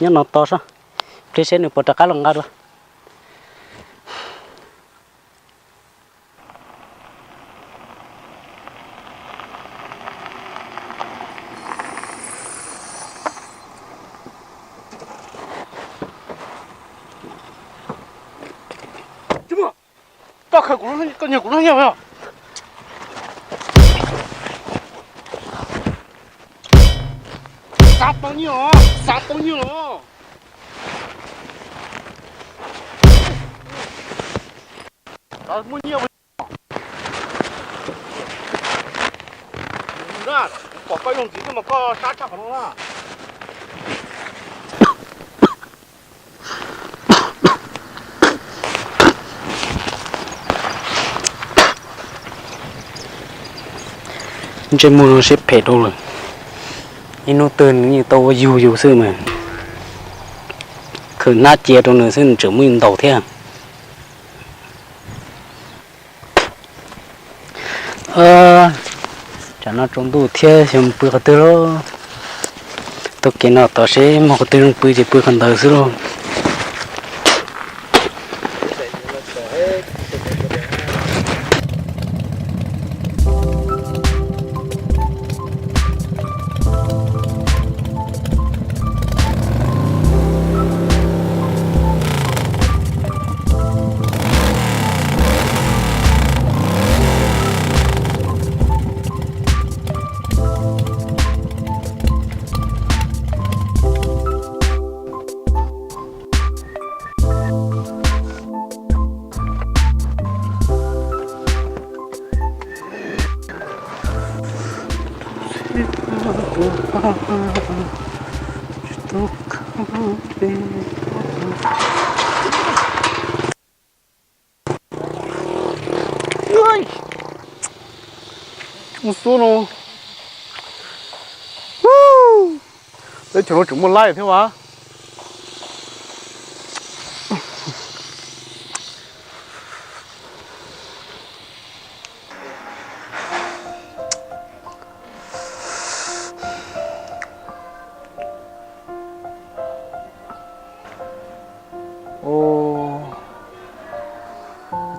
Nyob no tos saib, pliag seb nws puas rov qab los nqa dua. Koj khaws kuv, koj nyiag kuv lub hnyiab os. Xav tau nyiaj os, xav tau nyiaj os. Muaj nyiaj na, kuv pom koj ib leeg ntxiv mas koj sab tshaj qhov no na. Ntsej muag no siab phem dhau lawm. Ib hnub twg nws yeej tau ua yug yus xwb mas. Khwv hnab cia rau nws xwb nws tseem muab yus ntaus thiab. Tsam no tsaus ntuj thiab xyov mus pw qhov twg lauj. Taug kev no tos seb muaj qhov twg zoo pw ces pw qhov ntawd xwb lauj. Mus xub no. Teb chaws no tseem muaj laib thiab as.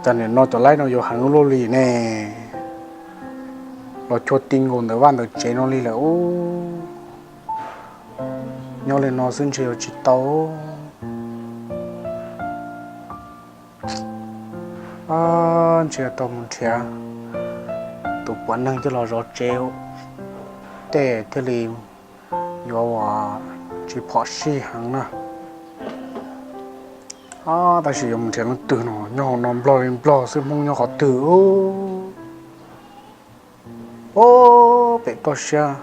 Cas nim no cov laib no yuav heev luaj li ne. Los cuag ti nkaus ntawm vaj ntawm tsev no li lawm ub. Nyob li no xwb ntshe yuav tsis tau. Ntshe yuav tau mus nrhiav tus puav neeg coj los zov tsev tej thiaj li yuav ua tsis phom sij heev na. Tab sis yuav mus nrhiav leej twg no, nyob hauv no nplog li nplog xwb, Hmoob nyob qhov twg? Ob pem toj siab,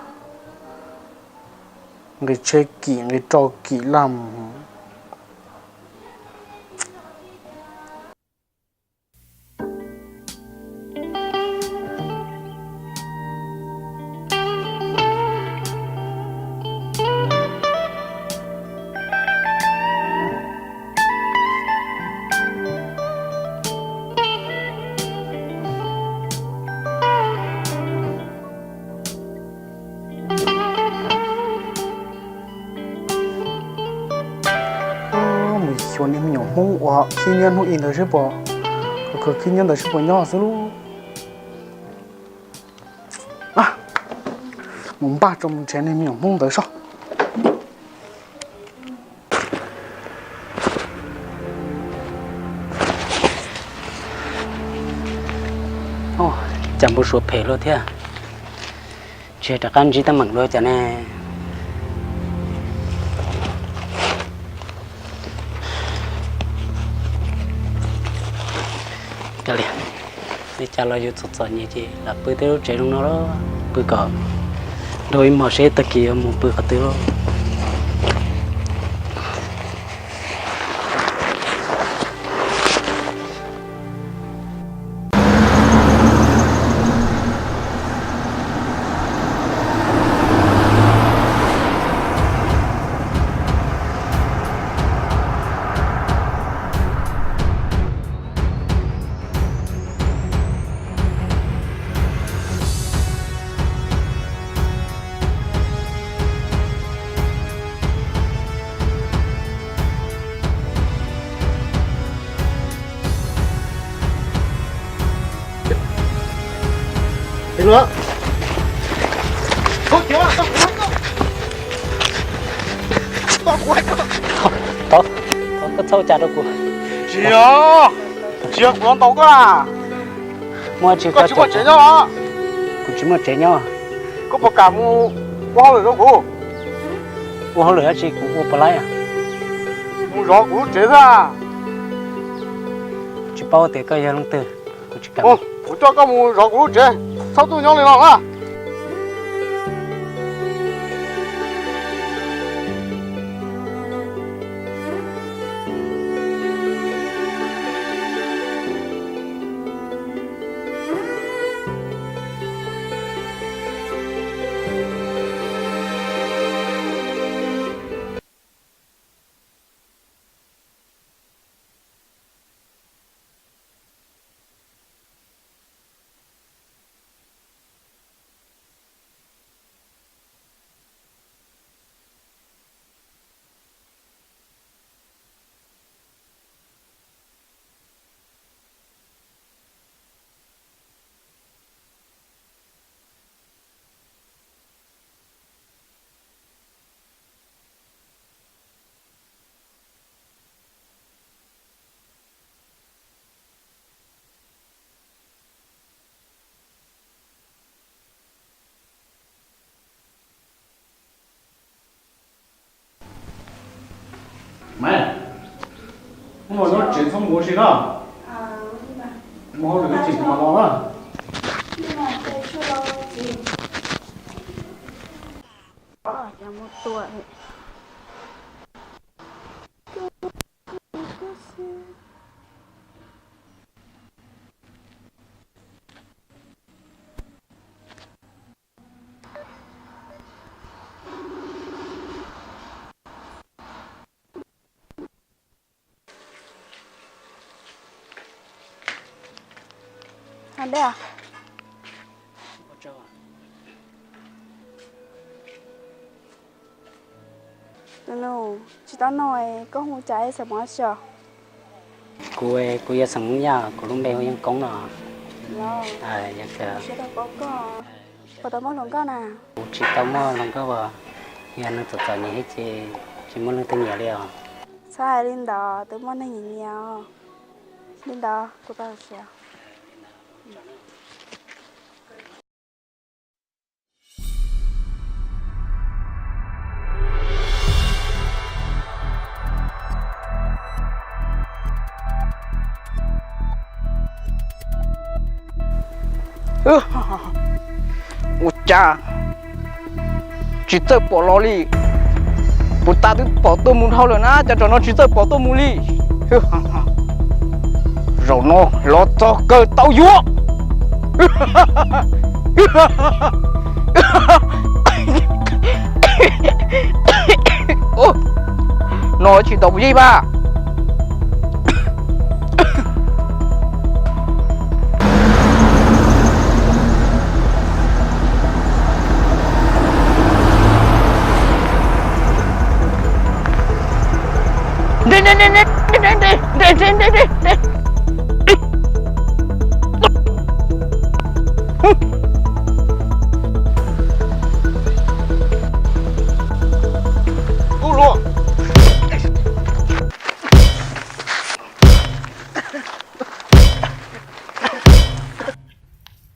nqis tsheb kim nqis rau kim laj mus. Mus xyuas niag me nyuam Hmoob uas khib nyiab hnub ib ntawd seb puas, khib nyiab ntawd seb puas nyob xwb lub. Mus npaj tso mus nrhiav niag me nyuam Hmoob ntawd soj. Cas npau suav phem luaj thiab. Tsis rov qab ntsib teeb meem dua cas ne. Kav liam, li cas los yus txom txom nyem ces lam pw tej lub tsev zoo no los pw kom dhau ib hmos seb tag kis yuav mus pw qhov twg lauj. Tau, tau, koj txhob ua cas rau kuv. Tsis yog, tsis yog kuv los ntaus koj na. Muaj tsis, koj tsis muaj tsev nyob los? Kuv tsis muaj tsev nyob. Koj puas kam mus ua hauj lwm rau kuv? Ua hauj lwm dab tsi, kuv ua puas laib? Mus zov kuv lub tsev xwb. Tsis paub tias koj yog leej twg, kuv tsis kam. Kuv coj koj mus zov kuv lub tsev, txhob tuaj nyob li no na. Maiv, hnub no nyob tsev txhob mus ua si na. Mus hauj lwm tseem mam los na. Tus nus, tsis tau nug koj hu cas es xeem Hmoob Yaj? Kuv, kuv yog xeem Hmoob Yaj, kuv lub npe hu Yeej Koob no. Puas tau muaj hluas nkauj na? Kuv tsis tau muaj hluas nkauj as, yog neeg txom txom nyem thiab ces tsis muaj leej twg nyiam li os. Txhob hais li ntawd, twb muaj neeg nyiam nyiam os. Li ntawd kuv tau siav. Ua cas tsis txawj pom los li? Puag ta twb pom tuaj mus dhau lawm na, cas zaum no tsis txawj pom tuaj mus li? Zaum no los txog kawg tau yuav. No tsis tau puas yij mas.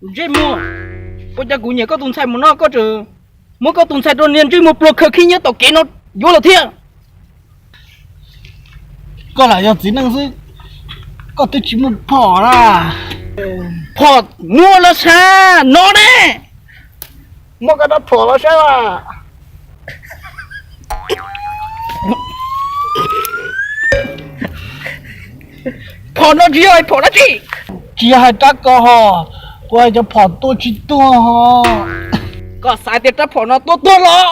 Ntsej muag, ua cas kuv nyiam koj tus ntxhais mus no koj tseem muab koj tus ntxhais rau niag ntsej muag pluag khaws khib nyiab tom kev no yuav lawm thiab? Koj lam yog txiv neej xwb, koj twb tsis muaj phom na. Phom muaj los sav no ne. Muab koj rab phom los saib mas. Phom no tsis yog phom dab tsi. Tsis yog hais rab ko ho, kuv hais cov phom tua tsis tuag ho. Koj xav tias rab phom no tua tuag los?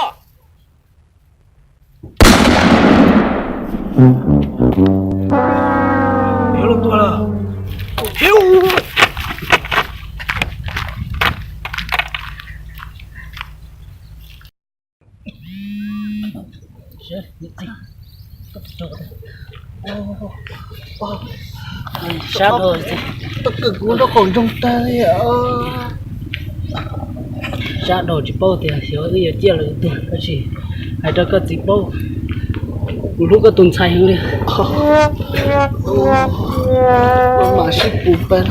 Sab, koj kawm kuv nrog qaum nroog tag li os. Tsab dhau tsis paub tias xyov wb yuav ciaj los tus twg, tab sis hais rau koj txiv paub, kuv hlub koj tus ntxhais heev li. Mam sib pus peb.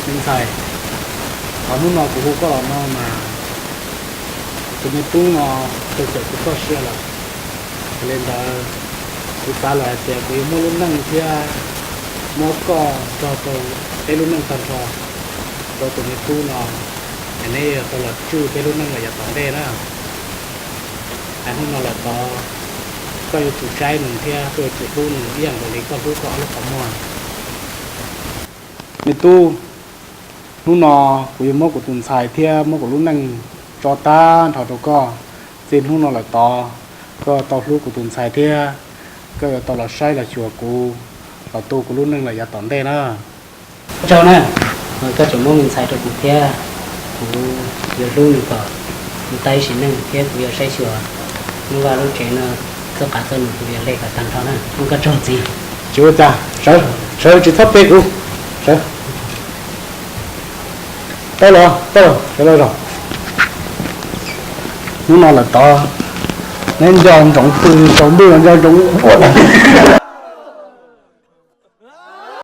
Me ntxhais, qhov hnub no kuv hu koj los no mas tus me tub no twb txawm kuv txoj sia lawm. Yog li ntawd, kuv xav lawm hais tias kuv yuav muab lub neej thiab muab koj tso rau peb lub neej tag nrho rau tus me tub no, es neb yuav tau los tswj peb lub neej lawm yav tom ntej na. Es hnub no lawm tod, koj yuav tsum saib nws thiab koj yuav tsum hlub nws ib yam nkaus li koj hlub koj ob lub qhov muag. Me tub, hnub no kuv yuav muab kuv tus ntxhais thiab muab kuv lub neej tso tag nrho rau koj. Txij hnub no lawm tod, koj tau hlub kuv tus ntxhais thiab koj yuav tau los saib los xyuas kuv, los tu kuv lub neej lawm yav tom ntej na. Tsaug na, koj tseem muab me ntxhais rau kuv thiab, kuv yuav hlub nws kom mus tau ib sim neej thiab kuv yuav saib xyuas lub vaj lub tsev no, txoj qav txoj num kuv yuav hle kom tag nrho na. Ua koj tsaug txiv. Tsis ua cas, sawv, sawv tsis txhob pe kuv, sawv. Tau los, tau los, sawv los. Hnub no lawm tod, neb nco ntsoov pw, tsaus ntuj nco ntsoov ua tas.